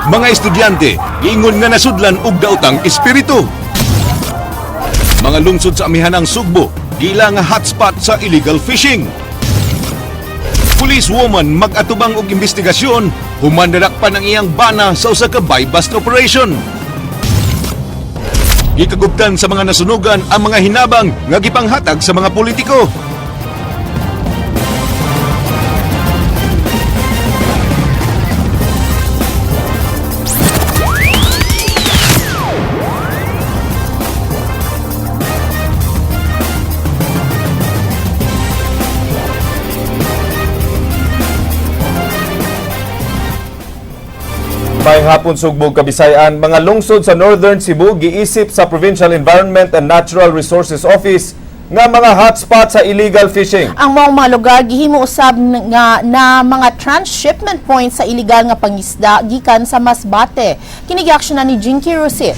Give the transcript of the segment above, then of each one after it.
Mga estudyante, giingon nga nasudlan og daotang espiritu. Mga lungsod sa amihanang Sugbo, gila nga hotspot sa illegal fishing. Police woman mag-atubang og investigasyon, human nadakpan ang iyang bana sa usa ka buy-bust operation. Gikagubtan sa mga nasunugan ang mga hinabang nga gipanghatag sa mga politiko. Maayong hapon, Sugbo, Kabisayan. Mga lungsod sa Northern Cebu giisip sa Provincial Environment and Natural Resources Office nga mga hotspot sa illegal fishing. Ang maong mga lugar gihimo usab nga na mga transshipment points sa illegal nga pangisda gikan sa Masbate. Kini giaksyonan ni Jinky Rosit.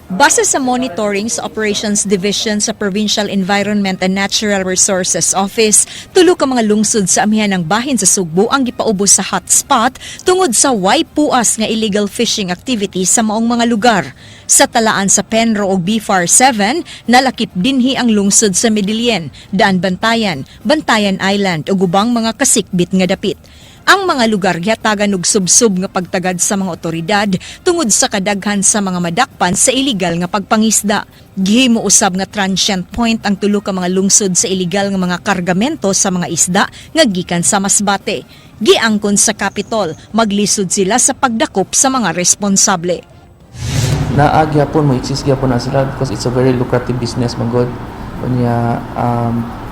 Base sa monitoring sa Operations Division sa Provincial Environment and Natural Resources Office, tulo ka mga lungsod sa amihan ng bahin sa Sugbo ang gipaubos sa hotspot tungod sa way puas nga illegal fishing activity sa maong mga lugar. Sa talaan sa Penro ug BFAR 7, nalakip dinhi ang lungsod sa Medellin, Daan Bantayan, Bantayan Island ug ubang mga kasikbit nga dapit. Ang mga lugar gihatagan og subsob nga pagtagad sa mga otoridad tungod sa kadaghan sa mga madakpan sa illegal nga pagpangisda. Gihimo usab nga transient point ang tulo ka mga lungsod sa illegal nga mga kargamento sa mga isda nga gikan sa Masbate. Giangkon sa Capitol, maglisod sila sa pagdakop sa mga responsable. Naa gyapon, mo exist gyapon na sila because it's a very lucrative business man gud. Unya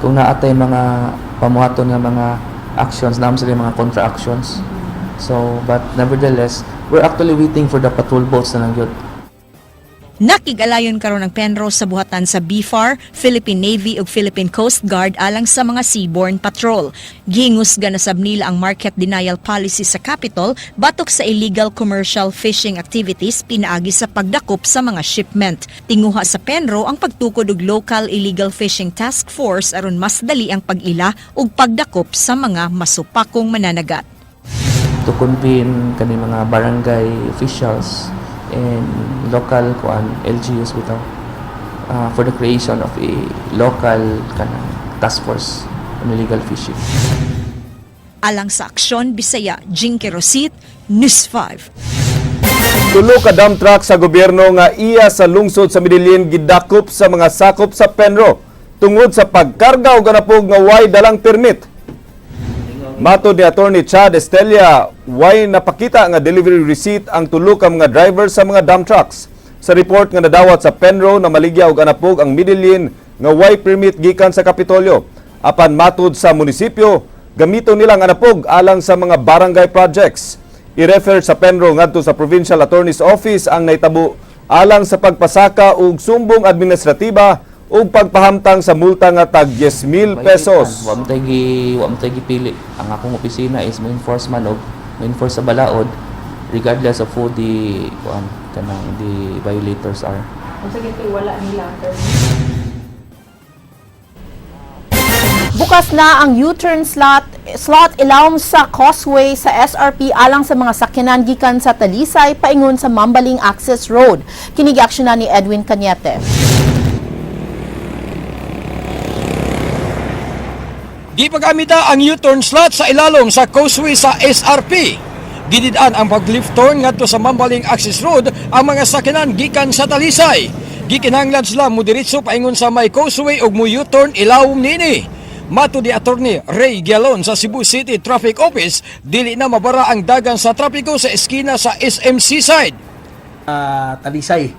kung naa tay mga pamuhaton nga mga actions, naa man sila mga contra actions. So but nevertheless, we're actually waiting for the patrol boats na lang gyud. Nakig-alayon karon ang Penro sa buhatan sa BFAR, Philippine Navy ug Philippine Coast Guard alang sa mga seaborne patrol. Gihingusgan na sab nila ang market denial policy sa Capitol batok sa illegal commercial fishing activities pinaagi sa pagdakop sa mga shipment. Tinguha sa Penro ang pagtukod og local illegal fishing task force aron mas dali ang pag-ila ug pagdakop sa mga masupakong mananagat. To convene kani mga barangay officials and local kuan LGUs bitaw for the creation of a local kanang task force on illegal fishing. Alang sa Aksyon Bisaya, Jinky Rosit, News 5. Tulo ka dump truck sa gobyerno nga iya sa lungsod sa Medellin gidakop sa mga sakop sa Penro tungod sa pagkarga og anapog nga way dalang permit. Matod ni Attorney Chad Estella, way napakita nga delivery receipt ang tulo ka mga driver sa mga dump trucks. Sa report nga nadawat sa Penro na maligya og anapog ang Medellin nga way permit gikan sa Kapitolyo. Apan matud sa munisipyo, gamito nilang anapog alang sa mga barangay projects. I-refer sa Penro ngadto sa Provincial Attorney's Office ang naitabo alang sa pagpasaka og sumbong administratiba ug pagpahamtang sa multa nga tag 10,000 pesos. Wa man tay gipili. Ang akong opisina is mo enforce man og mo enforce sa balaod regardless of who the kuan kanang the violators are. Kung sa wala nila ang permit. Bukas na ang U-turn slot ilawom sa causeway sa SRP alang sa mga sakyanan gikan sa Talisay paingon sa Mambaling Access Road. Kini giaksyonan ni Edwin Cañete. Gipagamita ang U-turn slot sa ilalom sa causeway sa SRP. Gidid-an ang pag-left turn ngadto sa Mambaling Access Road ang mga sakyanan gikan sa Talisay. Gikinahanglan sila mo diretso paingon sa may causeway ug mo U-turn ilawom niini. Matud ni Attorney Ray Gialon sa Cebu City Traffic Office, dili na mabara ang dagan sa trapiko sa eskina sa SM Seaside. Talisay.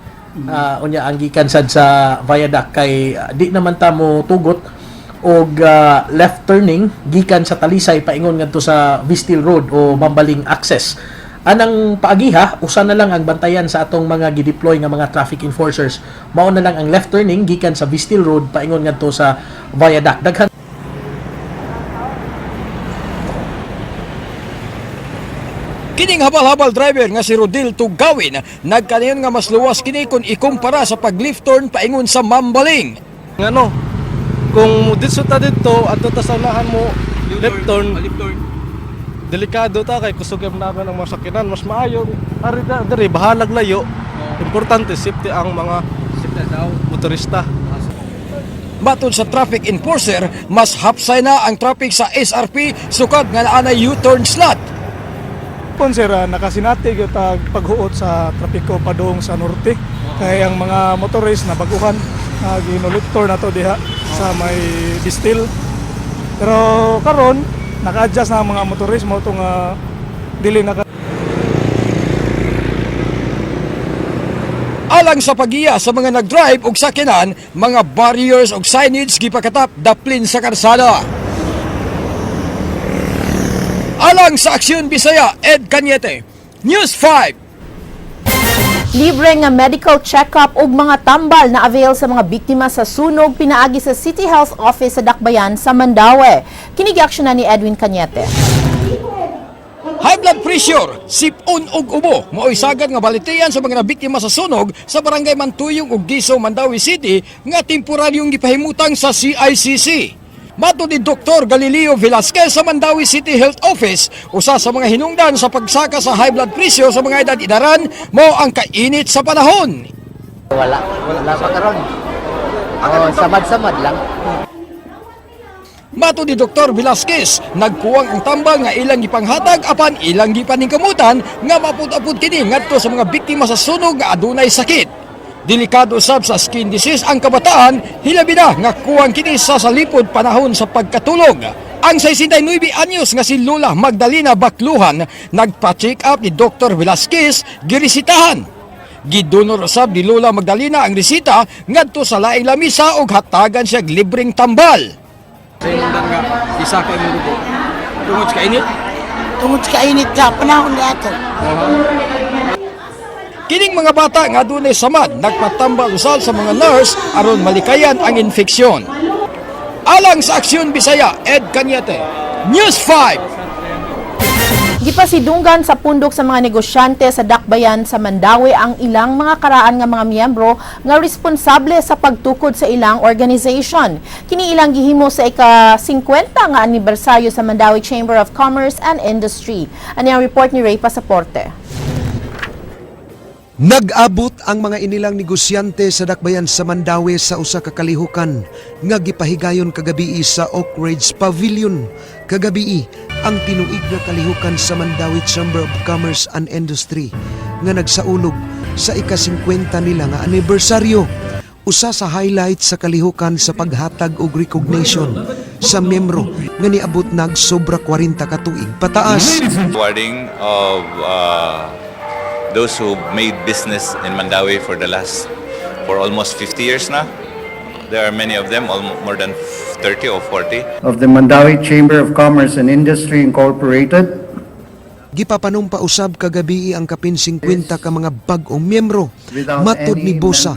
Unya ang gikan sad sa viaduct kay di naman ta mo tugot og left turning gikan sa Talisay paingon ngadto sa Vistil Road o Mambaling Access. Anang paagiha, usa na lang ang bantayan sa atong mga gideploy nga mga traffic enforcers. Mao na lang ang left turning gikan sa Vistil Road paingon ngadto sa viaduct. Daghan Kining habal-habal driver nga si Rodil Tugawin nagkanayon nga mas luwas kini kung ikumpara sa pag-left turn paingon sa Mambaling. Ngano, kung didto ta didto, adto ta sa unahan mo left turn. Delikado ta kay kusog na ang mga sakyanan, mas maayo ari da diri, bahalag layo. Importante safety ang mga motorista. Matod sa traffic enforcer, mas hapsay na ang traffic sa SRP sukad nga naa nay U-turn slot. Pon sir, nakasinati gyud tag paghuot sa trapiko padung sa norte. Kay ang mga motorist na baguhan ginulitor na to diha sa may distil. Pero karon naka-adjust na ang mga motorist mo itong dili na Alang sa pagiya sa mga nagdrive og sakyanan, mga barriers og signage gipakatap daplin sa karsada. Alang sa Aksyon Bisaya, Ed Cañete, News 5. Libre nga medical check-up ug mga tambal na avail sa mga biktima sa sunog pinaagi sa City Health Office sa Dakbayan sa Mandaue. Kini giaksyonan ni Edwin Cañete. High blood pressure, sipon ug ubo, mao'y sagad nga balitian sa mga nabiktima sa sunog sa barangay Mantuyong ug Giso, Mandaue City nga temporaryong gipahimutang sa CICC. Matod ni Dr. Galileo Velasquez sa Mandaue City Health Office, usa sa mga hinungdan sa pagsaka sa high blood pressure sa mga edad-idaran mao ang kainit sa panahon. Wala. Wala pa karon. Oh, samad-samad lang. Matod ni Dr. Velasquez, nagkuwang ang tambal nga ilang gipanghatag apan ilang gipaningkamutan nga mapud-apud kini ngadto sa mga biktima sa sunog nga adunay sakit. Delikado usab sa skin disease ang kabataan, hilabi na nga kuwang kini sa salipod panahon sa pagkatulog. Ang 69 anyos nga si Lola Magdalena Bakluhan nagpa-check up ni Dr. Velasquez, giresitahan. Gidunor usab ni Lola Magdalena ang resita ngadto sa laing lamisa ug hatagan siya og libreng tambal. Isa kay mo dugo. Tungod sa kainit. Tungod sa kainit sa panahon niadto. Kining mga bata nga adunay samad nagpatambal usab sa mga nurse aron malikayan ang infeksyon. Alang sa Aksyon Bisaya, Ed Cañete, News 5. Gipasidunggan sa pundok sa mga negosyante sa Dakbayan sa Mandaue ang ilang mga karaan nga mga miyembro nga responsable sa pagtukod sa ilang organization. Kini ilang gihimo sa ika-50 nga anibersaryo sa Mandaue Chamber of Commerce and Industry. Ani ang report ni Ray Pasaporte. Nag-abot ang mga inilang negosyante sa Dakbayan sa Mandaue sa usa ka kalihukan nga gipahigayon kagabii sa Oak Ridge Pavilion. Kagabii ang tinuig nga kalihukan sa Mandaue Chamber of Commerce and Industry nga nagsaulog sa ika-50 nila nga anibersaryo. Usa sa highlight sa kalihukan sa paghatag og recognition sa membro nga niabot nag sobra 40 ka tuig pataas. Awarding of those who made business in Mandaue for almost 50 years now. There are many of them, more than 30 or 40. Of the Mandaue Chamber of Commerce and Industry Incorporated. Gipapanumpa usab kagabii ang kapin 50 ka mga bag-ong miyembro. Matod ni Bosa,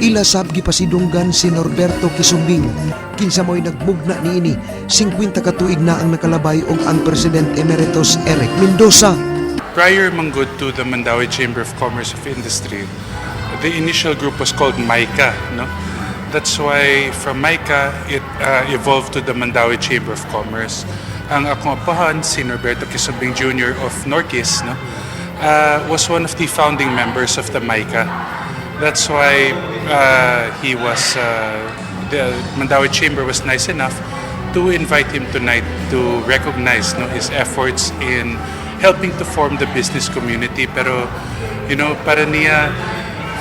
ila sab gipasidunggan si Norberto Quisumbing. Kinsa mo'y nagmugna niini, 50 ka tuig na ang nakalabay og ang President Emeritus Eric Mendoza. Prior manggod to the Mandaue Chamber of Commerce of Industry, the initial group was called MICA. No? That's why from MICA, it evolved to the Mandaue Chamber of Commerce. Ang akong apahan, si Norberto Quisumbing Jr. of Norquis, no, was one of the founding members of the MICA. That's why the Mandaue Chamber was nice enough to invite him tonight to recognize, no, his efforts in helping to form the business community. Pero, para niya,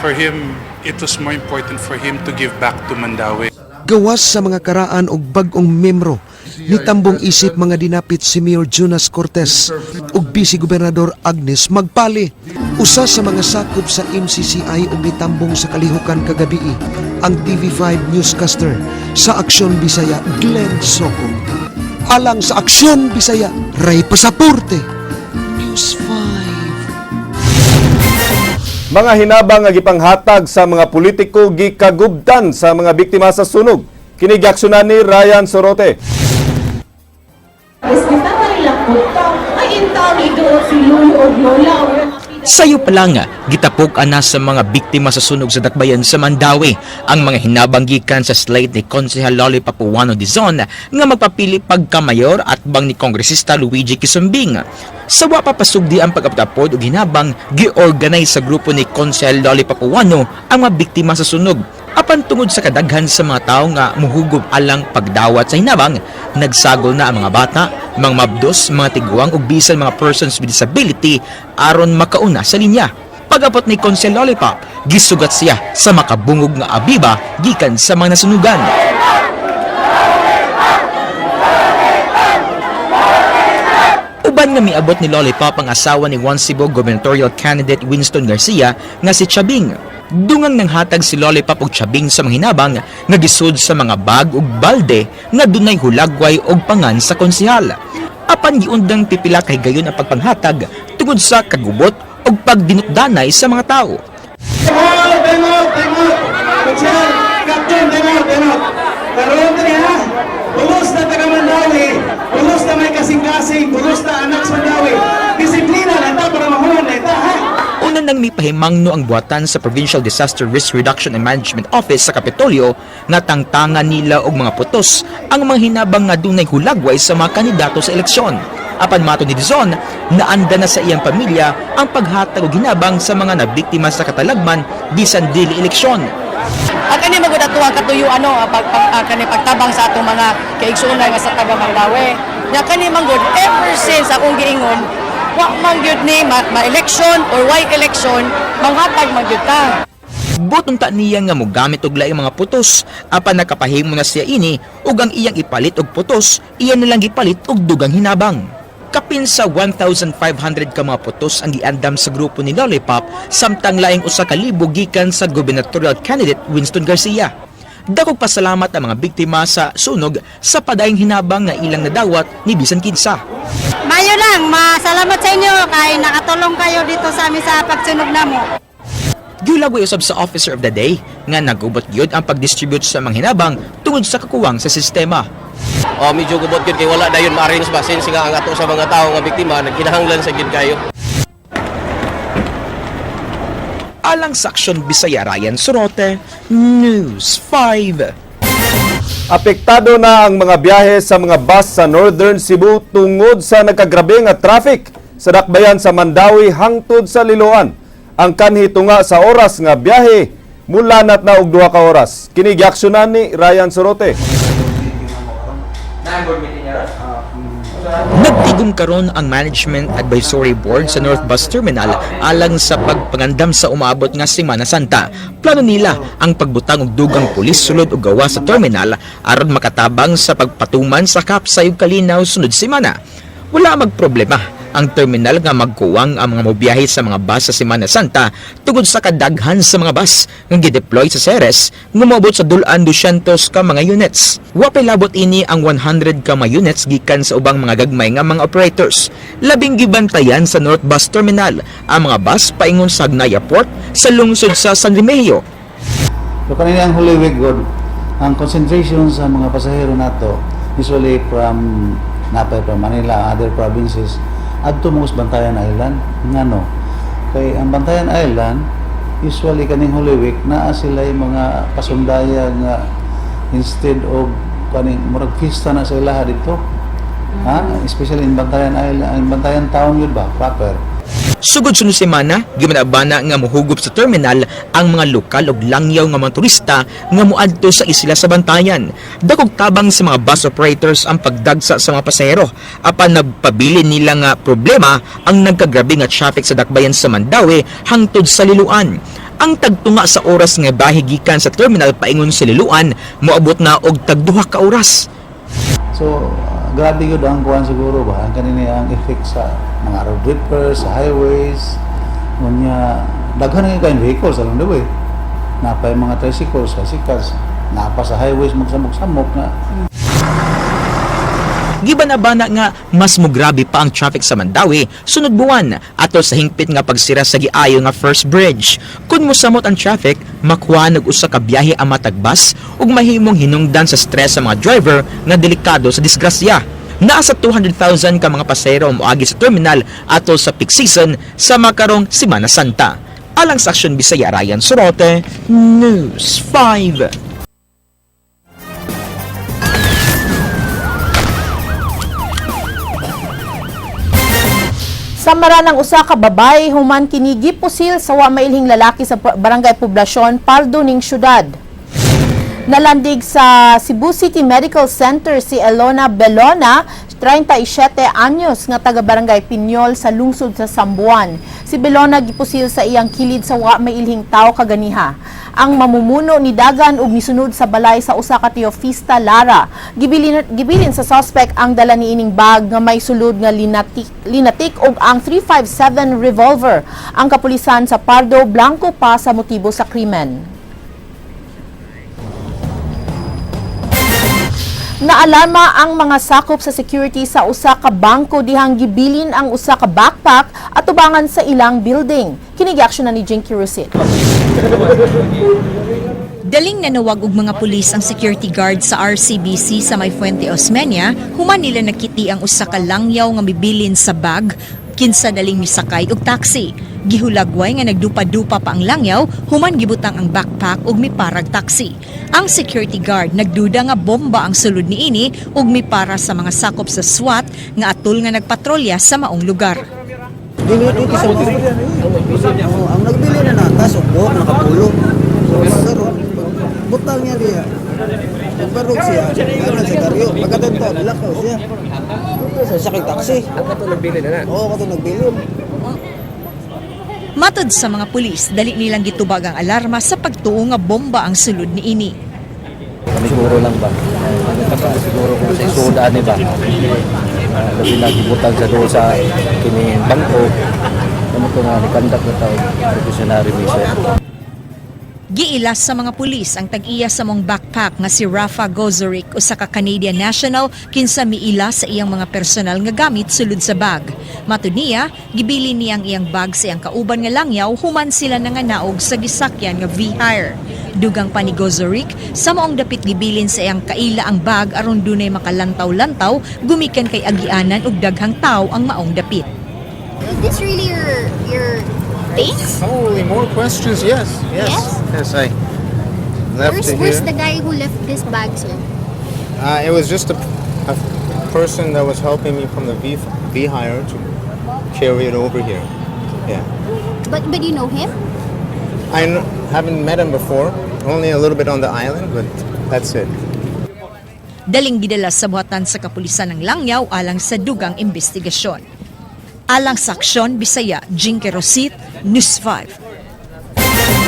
for him, it was more important for him to give back to Mandaue. Gawas sa mga karaan og bag-ong membro, nitambong isip mga dinapit si Mayor Jonas Cortez ug Vice Gobernador Agnes Magpali. Usa sa mga sakop sa MCCI og nitambong sa kalihukan kagabii ang TV5 newscaster sa Aksyon Bisaya, Glenn Soco. Alang sa Aksyon Bisaya, Ray Pasaporte, News 5. Mga hinabang nga gipanghatag sa mga politiko gikagubtan sa mga biktima sa sunog. Kini giaksyonan ni Ryan Sorote. Is kita pa rin lang punta. Ay, intaw ni doon si Lolo o Lola. Sayo pa lang, gitapok ana sa mga biktima sa sunog sa dakbayan sa Mandaue ang mga hinabang gikan sa slate ni Konsehal Lolly Papuano Dizon nga magpapili pagka-mayor at bang ni Kongresista Luigi Quisumbing. Sa wa pa pasugdi ang pag-apod og hinabang, gi-organize sa grupo ni Konsehal Lolly Papuano ang mga biktima sa sunog. Apan tungod sa kadaghan sa mga tao nga muhugob alang pagdawat sa hinabang, nagsagol na ang mga bata, mga mabdos, mga tiguang ug bisan mga persons with disability aron makauna sa linya. Pag-abot ni Konsehal Lollipop, gisugat siya sa makabungog nga abiba gikan sa mga nasunugan. Uban nga miabot ni Lollipop ang asawa ni One Cebu gubernatorial candidate Winston Garcia nga si Chabing. Dungang nanghatag si Lollipop og Chabing sa mga hinabang nga gisud sa mga bag ug balde nga dunay hulagway og pangan sa konsehal. Apan giundang pipila kay gayon ang pagpanghatag tungod sa kagubot ug pagdinutdanay sa mga tao. Timot, timot, timot. Konsehal, Captain, timot, timot. Karoon din ha. Pulos na taga Mandaue, pulos na may kasing-kasing, pulos na anak sa Mandaue. Disiplina na ta para mahuman na ita ha. Una nang mipahimangno ang buhatan sa Provincial Disaster Risk Reduction and Management Office sa Kapitolyo nga tangtangan nila og mga putos ang mga hinabang nga dunay hulagway sa mga kandidato sa eleksyon. Apan mato ni Dizon, naanda na sa iyang pamilya ang paghatag og hinabang sa mga nabiktima sa katalagman bisan dili eleksyon. Ang kani magud ato ang katuyo ano pag kani pagtabang sa atong mga kaigsuonan nga sa taga Mandaue. Nya kani man gud ever since akong giingon wa man gyud ni ma-election or why election, manghatag man gyud ta. Buton ta niya nga mogamit og laing mga putos apan nakapahimo na siya ini ug ang iyang ipalit og putos iya na lang gipalit og dugang hinabang. Kapin sa 1,500 ka mga putos ang giandam sa grupo ni Lollipop samtang laing 1,000 gikan sa gubernatorial candidate Winston Garcia. Dakog pasalamat ang mga biktima sa sunog sa padayong hinabang nga ilang nadawat ni bisan kinsa. Mayo lang, masalamat sa inyo kay nakatulong kayo dito sa amin sa pagsunog namo. Giulagway usab sa officer of the day nga nagubot gyud ang pagdistribute sa mga hinabang tungod sa kakuwang sa sistema. Oh, medyo gubot gyud kay wala dayon ma-arrange ba since nga ang ato sa mga tao nga biktima nagkinahanglan sa gyud kayo. Alang sa Aksyon Bisaya, Ryan Sorote, News 5. Apektado na ang mga biyahe sa mga bus sa Northern Cebu tungod sa nagkagrabe nga traffic sa dakbayan sa Mandaue hangtod sa Liloan. Ang kanhi tunga sa oras nga biyahe mulanat na og 2 ka oras. Kini giaksyonan ni Ryan Sorote. Nagtigom karon ang Management Advisory Board sa North Bus Terminal alang sa pagpangandam sa umaabot nga Semana Santa. Plano nila ang pagbutang og dugang pulis sulod og gawas sa terminal aron makatabang sa pagpatuman sa kapsay ug kalinaw sunod semana. Wala magproblema ang terminal nga magkuwang ang mga mobiyahe sa mga bus sa Semana Santa tungod sa kadaghan sa mga bus nga gideploy sa Ceres nga moabot sa dul-an 200 ka mga units. Wa pay labot ini ang 100 ka mga units gikan sa ubang mga gagmay nga mga operators. Labing gibantayan sa North Bus Terminal ang mga bus paingon sa Hagnaya Port sa lungsod sa San Remigio. So kanina ang Holy Week god, ang concentration sa mga pasahero nato usually from napay from Manila, other provinces, adto mo sa Bantayan Island. Ngano? Kay ang Bantayan Island usually kaning Holy Week naa sila yung mga pasundaya nga instead of kaning murag fiesta na sa ilaha dito. Ha? Especially in Bantayan Island, in Bantayan town yun ba? Proper. Sugod sunod semana, gimanabana nga mohugob sa terminal ang mga lokal ug langyaw nga mga turista nga moadto sa isla sa Bantayan. Dakog tabang sa mga bus operators ang pagdagsa sa mga pasahero apan nagpabilin nila nga problema ang nagkagrabe nga traffic sa dakbayan sa Mandaue hangtod sa Liloan. Ang tagtunga sa oras nga biyahe gikan sa terminal paingon sa Liloan moabot na og tag 2 ka oras. So, grabe yun ang kuan siguro ba? Ang kanini ang effect sa mga road repairs, sa highways, unya daghan nga kayong vehicles along the way. Napay mga tricycles, bicycles, napa sa highways magsamok-samok nga. Gibanabana nga mas mugrabe pa ang traffic sa Mandaue sunod buwan atol sa hingpit nga pagsira sa giayo nga first bridge. Kung mosamot ang traffic, makuha nag usa ka biyahe ang matag bus ug mahimong hinungdan sa stress sa mga driver nga delikado sa disgrasya. Naa sa 200,000 ka mga pasahero moagi sa terminal atol sa peak season sa makarong Semana Santa. Alang sa Aksyon Bisaya, Ryan Sorote, News 5. Samara ng usa ka babae human kini gipusil sa wa mailhing lalaki sa Barangay Poblacion, Pardo ning syudad. Nalandig sa Cebu City Medical Center si Elona Belona, 37 anyos, nga taga Barangay Piñol sa lungsod sa Sambuan. Si Belona gipusil sa iyang kilid sa wa mailhing tawo kaganiha. Ang mamumuno ni dagan ug misunod sa balay sa usa ka Teofista Lara. Gibilin sa suspect ang dala niining bag nga may sulod nga linatik ug ang 357 revolver. Ang kapulisan sa Pardo blanko pa sa motibo sa krimen. Naalarma ang mga sakop sa security sa usa ka bangko dihang gibilin ang usa ka backpack at tubangan sa ilang building. Kini na ni Jinky Rusit. Daling nanawag og mga pulis ang security guard sa RCBC sa may Fuente Osmeña human nila nakiti ang usa ka langyaw nga mibilin sa bag kinsa daling misakay og taxi. Gihulagway nga nagdupa-dupa pa ang langyaw human gibutang ang backpack ug miparag taxi. Ang security guard nagduda nga bomba ang sulod niini ug mipara sa mga sakop sa SWAT nga atol nga nagpatrolya sa maong lugar. Dili dito sa mga. Oh, ang nagbili na nata sugbo nakapulo. Karon butang niya diya. Pagbarog siya, kanan sa karyo. Pagkatento, bilakaw siya. Sa sakay taxi. Ang kato nagbili na na. Oo, kato nagbili. Matod sa mga pulis, dali nilang gitubag ang alarma sa pagtuo nga bomba ang sulod niini. Siguro lang ba? Siguro kung sa isudaan ni ba? Labi na gibutang sa doon sa kini bangko. Namo to nga ni-conduct na tao precautionary measure. Giilas sa mga pulis ang tag-iya sa mong backpack nga si Rafa Gozorik, usa ka Canadian national kinsa miila sa iyang mga personal nga gamit sulod sa bag. Matud niya, gibili niya ang iyang bag sa iyang kauban nga langyaw human sila nanganaog sa gisakyan nga V-Hire. Dugang pa ni Gozorik, sa maong dapit gibilin sa iyang kaila ang bag aron dunay makalantaw-lantaw gumikan kay agianan og daghang tawo ang maong dapit. Is this really your things? Holy, more questions? Yes. Yes? Yes, I left Where's, it where's here. the guy who left this bag, sir? It was just a person that was helping me from the V Hire to carry it over here. Yeah. But you know him? I haven't met him before, only a little bit on the island, but that's it. Daling gidala sa buhatan sa kapulisan ng Langyaw alang sa dugang investigasyon. Alang sa Aksyon Bisaya, Jinky Rosit, News 5.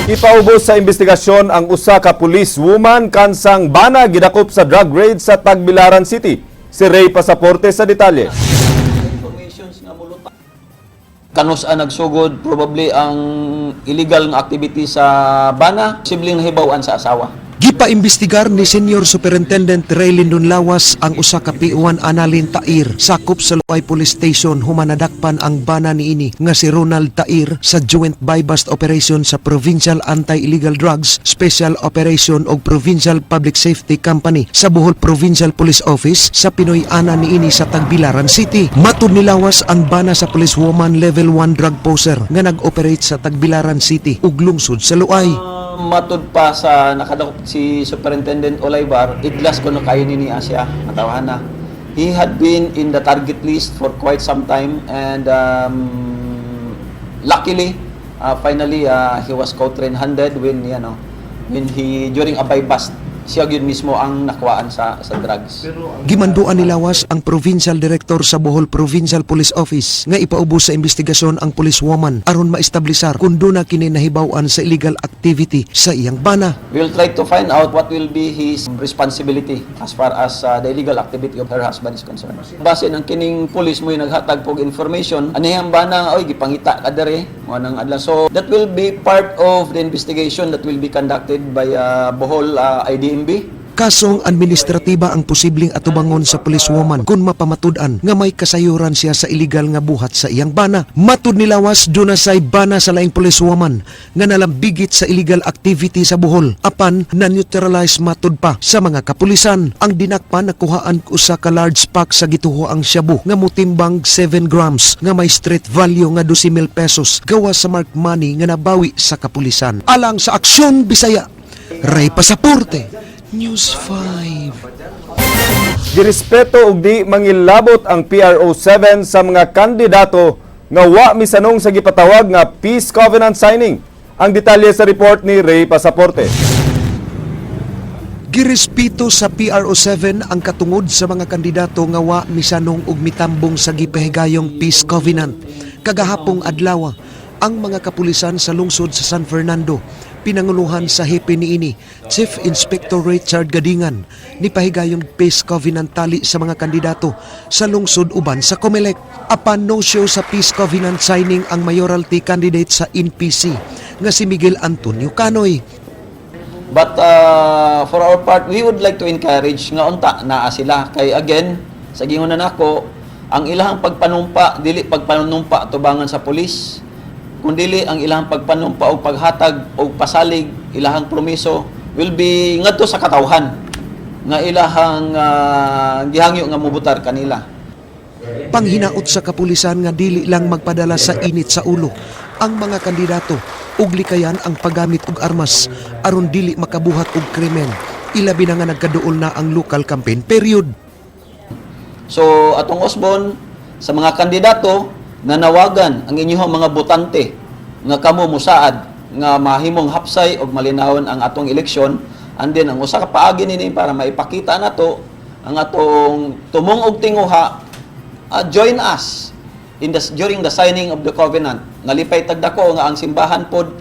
Ipaubos sa investigasyon ang usa ka police woman kansang bana gidakop sa drug raid sa Tagbilaran City. Si Ray Pasaporte sa detalye. Kanus ang nagsugod probably ang illegal nga activity sa bana, sibling nahibaw-an sa asawa. Gipaimbestigar ni Senior Superintendent Raylin Dunlawas ang usa ka P1 Analin Tair sakop sa Loay Police Station human nadakpan ang bana niini nga si Ronald Tair sa Joint Buy-Bust Operation sa Provincial Anti-Illegal Drugs Special Operation og Provincial Public Safety Company sa Bohol Provincial Police Office sa Pinoy Ana niini sa Tagbilaran City. Matud ni Lawas, ang bana sa policewoman level 1 drug poser nga nag-operate sa Tagbilaran City ug lungsod sa Loay. Matud pa sa nakadakop si Superintendent Olaybar, idlas kuno kayo ni niya siya, natawahan na. He had been in the target list for quite some time and luckily, finally, he was caught red-handed when he, during a buy-bust, siya yun mismo ang nakuhaan sa drugs. Gimanduan ni Lawas ang Provincial Director sa Bohol Provincial Police Office nga ipaubos sa investigasyon ang policewoman aron maestablisar kung duna kini nahibaw-an sa illegal activity sa iyang bana. We will try to find out what will be his responsibility as far as the illegal activity of her husband is concerned. Base ng kining police mo yung naghatag og information, anihang bana, oy gipangita ka dere, mo nang adlaw. So that will be part of the investigation that will be conducted by Bohol IDMB. Kasong administratiba ang posibleng atubangon sa policewoman kung mapamatud-an nga may kasayuran siya sa illegal nga buhat sa iyang bana. Matud ni Lawas, duna say bana sa laing policewoman nga nalambigit sa illegal activity sa Bohol apan na-neutralize matud pa sa mga kapulisan. Ang dinakpan, nakuhaan usa ka large pack sa gituho ang shabu nga motimbang 7 grams nga may street value nga 12,000 pesos gawa sa mark money nga nabawi sa kapulisan. Alang sa Aksyon Bisaya, Ray Pasaporte, News 5. Girespeto og di mangilabot ang PRO 7 sa mga kandidato nga wa misanong sa gipatawag nga Peace Covenant signing. Ang detalye sa report ni Ray Pasaporte. Girespeto sa PRO 7 ang katungod sa mga kandidato nga wa misanong og mitambong sa gipahigayong Peace Covenant. Kagahapong adlaw, ang mga kapulisan sa lungsod sa San Fernando, pinanguluhan sa hepe niini, Chief Inspector Richard Gadingan, ni pahigayong Peace Covenant tali sa mga kandidato sa lungsod uban sa COMELEC. Apan no-show sa Peace Covenant signing ang mayoralty candidate sa NPC nga si Miguel Antonio Canoy. But for our part, we would like to encourage nga unta naa sila kay again, sa gingon na nako, ang ilahang pagpanumpa dili pagpanumpa tubangan sa pulis, kundili ang ilahang pagpanumpa o paghatag o pasalig ilahang promiso will be ngadto sa katawhan nga ilahang gihangyo nga mubutar kanila. Panghinaot sa kapulisan nga dili lang magpadala sa init sa ulo ang mga kandidato ug likayan ang paggamit og armas aron dili makabuhat og krimen, ilabi na nga nagkaduol na ang local campaign period. So atong usbon sa mga kandidato, nanawagan ang inyong mga botante nga kamo musaad nga mahimong hapsay og malinawon ang atong eleksyon, and then ang usa ka paagi nini para maipakita nato ang atong tumong og tinguha, join us in the during the signing of the covenant. Nalipay tagdako nga ang simbahan pod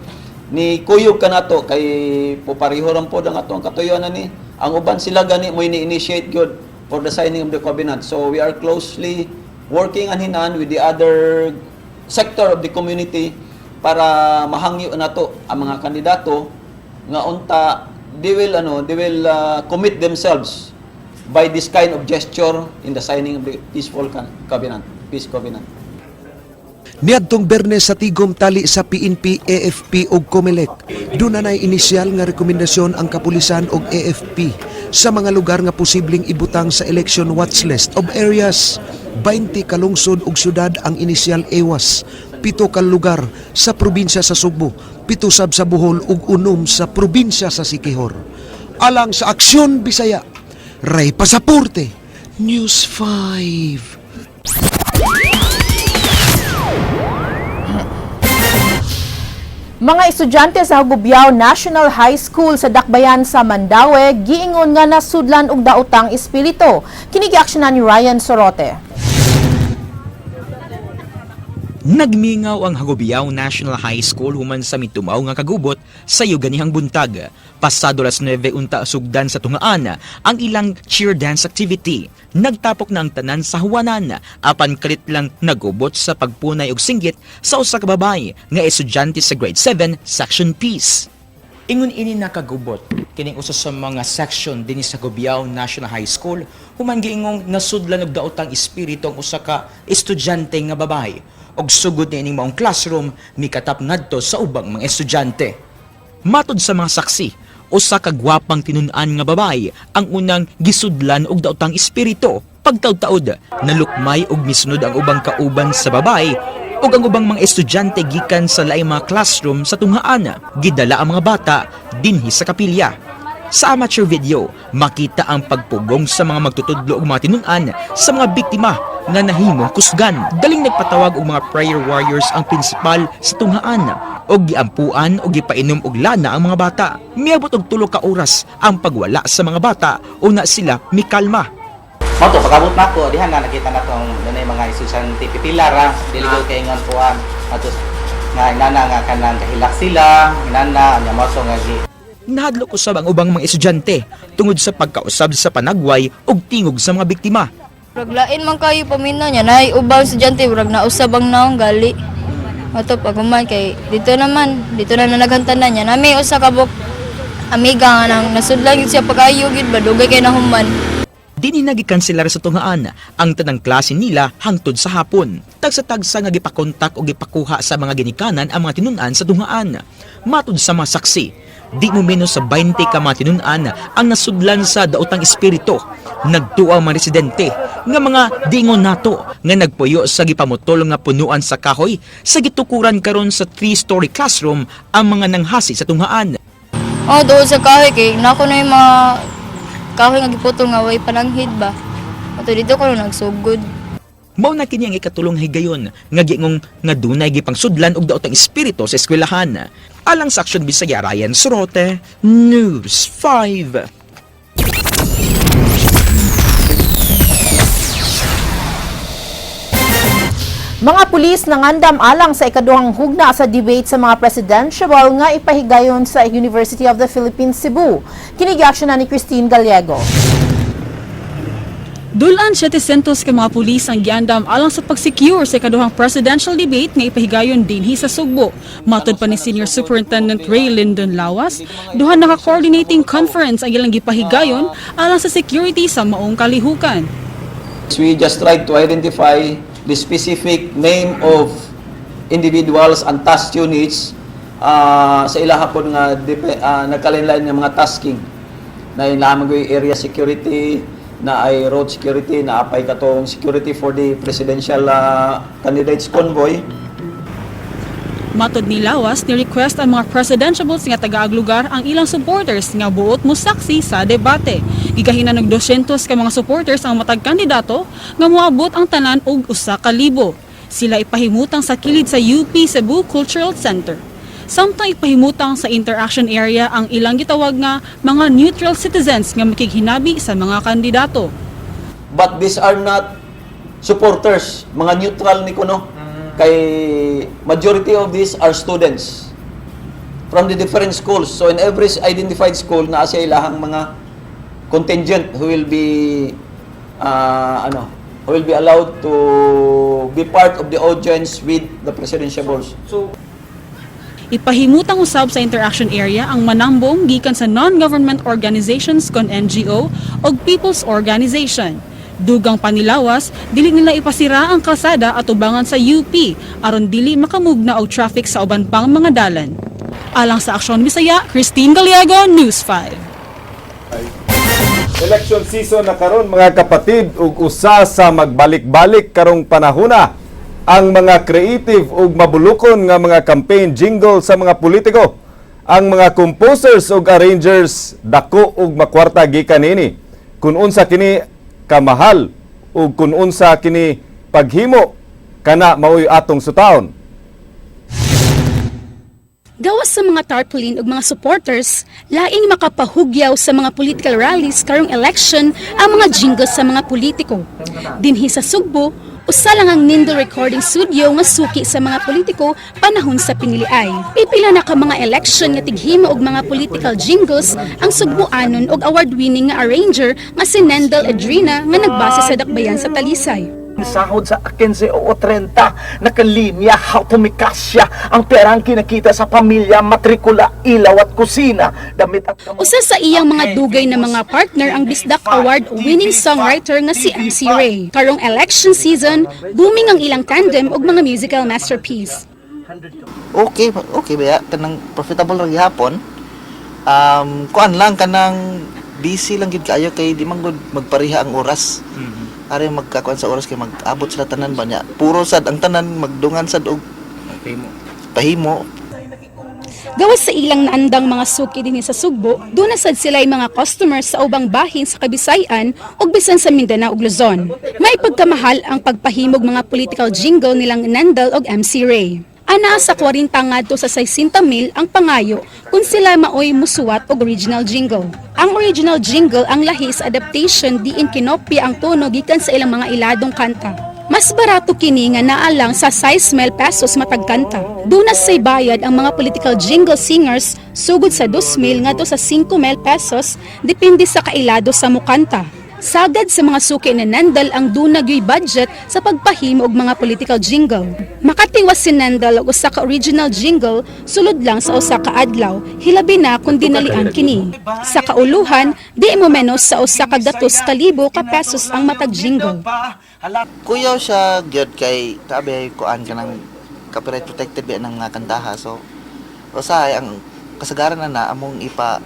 ni kuyog kanato kay pupareho ran pod ang atong katuyoan ani. Ang uban, sila gani mo ni-initiate gyud for the signing of the covenant. So we are closely working hand in hand with the other sector of the community para mahangyo nato ang mga kandidato nga unta they will commit themselves by this kind of gesture in the signing of the peaceful covenant peace covenant. Niadtong Bernes sa tigom tali sa PNP, AFP ug COMELEC, duna nay inisyal nga rekomendasyon ang kapulisan og AFP sa mga lugar nga posibleng ibutang sa election watchlist of areas. 20 ka lungsod ug syudad ang inisyal EWAS, 7 ka lugar sa probinsya sa Sugbo, 7 sab sa Bohol ug 6 sa probinsya sa Siquijor. Alang sa Aksyon Bisaya, Ray Pasaporte, News 5. Mga estudyante sa Hagobiao National High School sa Dakbayan sa Mandaue giingon nga nasudlan og daotang espiritu. Kini giaksyonan ni Ryan Sorote. Nagmingaw ang Hagobiao National High School human sa mitumaw nga kagubot sa ganihang buntag. Pasado alas 9 unta sugdan sa tungaan ang ilang cheer dance activity. Nagtapok na ang tanan sa huwanan apan kalit lang nagubot sa pagpunay og singgit sa usa ka babae nga estudyante sa grade 7 section Peace. Ingon ini nakagubot kining usa sa mga section dinhi sa Gubiao National High School human giingong nasudlan og daotang espiritu ang usa ka estudyante nga babae og sugod niining maong classroom mikatap ngadto sa ubang mga estudyante. Matod sa mga saksi, usa ka gwapang tinun-an nga babae ang unang gisudlan og daotang espiritu. Pagtaud-taud, nalukmay og misunod ang ubang kauban sa babae ug ang ubang mga estudyante gikan sa laing mga classroom sa tunghaan. Gidala ang mga bata dinhi sa kapilya. Sa amateur video, makita ang pagpugong sa mga magtutudlo ug mga tinun-an sa mga biktima nga nahimong kusgan. Daling nagpatawag og mga prayer warriors ang prinsipal sa tunghaan og giampuan og gipainom og lana ang mga bata. Miabot og 3 ka oras ang pagwala sa mga bata una sila mikalma. Mao to pag-abot nako diha na nakita na tong dunay mga estudyante pipila ra dili ko kay ingon kuan atos nga inana nga kanang kahilak sila inana nya mao so nga gi. Nahadlok usab ang ubang mga estudyante tungod sa pagkausab sa panagway ug tingog sa mga biktima. Murag lain man kayo paminaw niya, naay ubang estudyante murag nausab ang naong gali. Ato pag human kay dito naman, dito na nanaghan tanan niya. Nami usa ka buk amiga nga nang nasudlan gyud siya pag-ayo gyud ba, dugay kay nahuman. Dinhi na gikanselar sa tunghaan ang tanang klase nila hangtod sa hapon. Tagsa-tagsa nga gipakontak o gipakuha sa mga ginikanan ang mga tinun-an sa tunghaan. Matud sa mga saksi, di mo menos sa 20 ka mga tinun-an ang nasudlan sa daotang espiritu. Nagtuo ang mga residente nga mga dingon nato nga nagpuyo sa gipamutol nga punuan sa kahoy sa gitukuran karon sa three-story classroom ang mga nanghasi sa tunghaan. Oh, doon sa kahoy kay nako na yung mga kahoy nga giputol nga way pananghid ba. Ato dito ko na nagsugod. Mao na kini ang ikatulong higayon nga giingong nga dunay gipangsudlan og daotang espiritu sa eskwelahan. Alang sa Aksyon Bisaya, Ryan Sorote, News 5. Mga pulis nangandam alang sa ikaduhang hugna sa debate sa mga presidential nga ipahigayon sa University of the Philippines Cebu. Kini giaksyonan na ni Christine Gallego. Dulan 700 ka mga pulis ang giandam alang sa pag-secure sa ikaduhang presidential debate nga ipahigayon dinhi sa Sugbo. Matod pa ni Senior Superintendent Ray Lyndon Lawas, duha na ka coordinating conference ang ilang gipahigayon alang sa security sa maong kalihukan. We just tried to identify the specific name of individuals and task units sa ilaha pod nga nagkalain-lain nga mga tasking na lamang area security, na ay road security, na apay katong security for the presidential candidates convoy. Matod ni Lawas, ni-request ang mga presidentiables nga taga-aglugar ang ilang supporters nga buot mosaksi sa debate. Gigahinan og 200 ka mga supporters ang matag kandidato nga moabot ang tanan og 1,000. Sila ipahimutang sa kilid sa UP Cebu Cultural Center. Samtang ipahimutang sa interaction area ang ilang gitawag nga mga neutral citizens nga makighinabi sa mga kandidato. But these are not supporters, mga neutral ni kuno. Kay majority of these are students from the different schools. So in every identified school naa siya ilahang mga contingent who will be allowed to be part of the audience with the presidentiables. So ipahimutang usab sa interaction area ang manambong gikan sa non-government organizations kon NGO og People's Organization. Dugang pa ni Lawas, dili nila ipasira ang kalsada at ubangan sa UP aron dili makamugna og traffic sa uban pang mga dalan. Alang sa Aksyon Bisaya, Christine Gallego, News 5. Election season na karon, mga kapatid, ug usa sa magbalik-balik karong panahona ang mga creative ug mabulukon nga mga campaign jingle sa mga politiko. Ang mga composers ug arrangers dako ug makwarta gikan niini. Kun unsa kini kamahal ug kun unsa kini paghimo, kana maoy atong sutaon. Gawas sa mga tarpaulin ug mga supporters, laing makapahugyaw sa mga political rallies karong election ang mga jingles sa mga politiko. Dinhi sa Sugbo, usa lang ang Nindo Recording Studio nga suki sa mga politiko panahon sa piniliay. Pipila na ka mga election nga tighimo og mga political jingles ang Sugboanon og award-winning nga arranger nga si Nendel Edrina nga nagbase sa Dakbayan sa Talisay. Sahod sa 15 o 30, nakalinya, how to kasya ang perang kinakita sa pamilya, matrikula, ilaw at kusina, damit at Usa sa iyang mga dugay na mga partner ang Bisdak Award-winning songwriter nga si MC Ray. Karong election season, booming ang ilang tandem og mga musical masterpiece. Okay ba ya? Kanang profitable ra gihapon. Kuan lang, kanang busy lang gid kaayo kay di man gud magpareha ang oras. Ari magkakuan sa oras kay mag-abot sila tanan ba niya. Puro sad ang tanan magdungan sad og pahimo. Gawas sa ilang naandang mga suki dinhi sa Sugbo, duna sad sila mga customers sa ubang bahin sa Kabisayan ug bisan sa Mindanao ug Luzon. May pagkamahal ang pagpahimog mga political jingle nilang Nandel ug MC Ray. Ana sa 40 ngadto sa 60 mil ang pangayo kung sila maoy musuwat og original jingle. Ang original jingle ang lahi sa adaptation diin kinopya ang tono gikan sa ilang mga iladong kanta. Mas barato kini nga naa lang sa 6 mil pesos matag kanta. Duna say bayad ang mga political jingle singers sugod sa 2 mil ngadto sa 5 mil pesos, depende sa kailado sa mukanta. Sagad sa mga suki ni Nandal ang duna gyoy budget sa pagpahimo og mga political jingle. Makatiwas si Nandal og usa ka original jingle sulod lang sa usa ka adlaw, hilabi na kung dinalian kini. Sa kauluhan, di mo menos sa 100,000 ka pesos ang matag jingle. Kuyaw siya gyud kay tabi kuan kanang copyright protected ba ng mga kantaha, so usahay ang kasagaran na na among ipa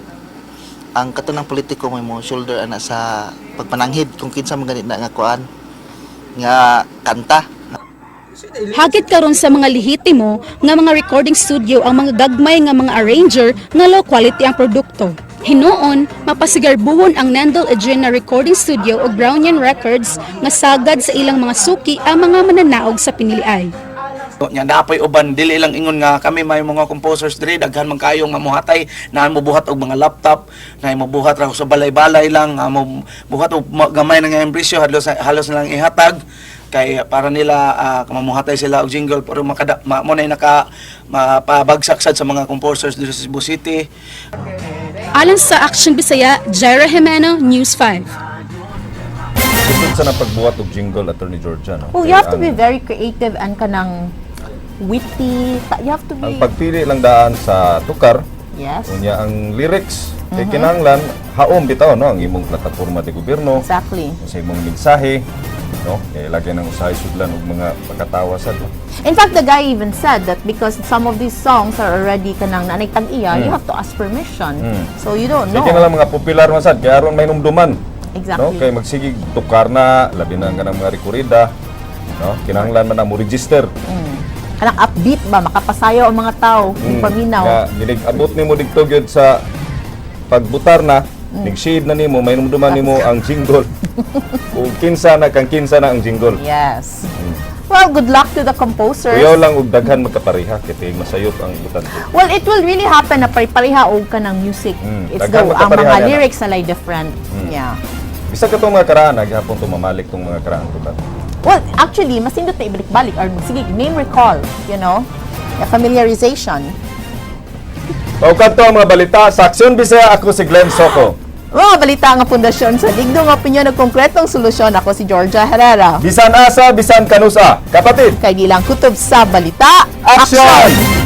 ang katunang politiko mo mo shoulder ana sa pagpananghid kung kinsa man ganit na nga kuan nga kanta. Hagit karon sa mga lehitimo nga mga recording studio ang mga gagmay nga mga arranger nga low quality ang produkto. Hinuon, mapasigarbuhon ang Nandel Adriana Recording Studio ug Brownian Records nga sagad sa ilang mga suki ang mga mananaog sa piniliay. Nya napoy uban, dili lang ingon nga kami may mga composers diri, daghan man kayong mamuhatay na mobuhat og mga laptop, na mobuhat ra sa balay-balay lang, nga mobuhat og gamay na nga ang presyo, halos halos na lang ihatag kay para nila mamuhatay sila og jingle, pero makada mo na naka mapabagsak sad sa mga composers dito sa Cebu City. Alang sa Action Bisaya, Jaira Jimeno, News 5. Lisod sa napagbuhat og jingle, Attorney Georgia, no? Well, you Kay have to be very creative and kanang witty. You have to be ang pagpili lang daan sa tukar, unya ang lyrics kay kinahanglan haom bitaw, no, ang imong plataporma de gobyerno sa imong mensahe, no, kay lagi nang usahay sudlan og mga pagkatawa sad, no? In fact, the guy even said that because some of these songs are already kanang nanay tag-iya, you have to ask permission. So you don't know. Sige na lang mga popular man sad kay aron mahinumduman. No, kay magsigig tukar na, labi na ang kanang mga rekorida, no, kinahanglan man na mo register. Kanang upbeat ba, makapasayaw ang mga tao, mm. Paminaw. Nga ginig abot nimo didto gyud sa pagbutar na, nigshade na nimo, mahinumduman nimo ang jingle. Kung kinsa na kang kinsa na ang jingle. Yes. Well, good luck to the composers. Kuyaw lang og daghan magkapareha kay tig masayop ang butante. Well, it will really happen na pare-pareha og kanang music. It's Daghan the ang magkapareha mga yan, ah. lyrics na like different. Yeah. Bisag katong mga karaan, naghapon tumamalik tong mga karaan tukar. Well, actually, mas nindot na ibalik-balik or sige, name recall. A familiarization. Mao kadto ang mga balita sa Aksyon Bisaya. Ako si Glenn Soco. Mga balita nga pundasyon sa ligdong opinyon ug konkretong solusyon. Ako si Georgia Herrera. Bisan asa, bisan kanusa. Kapatid, Kay di lang kutob sa balita. Aksyon!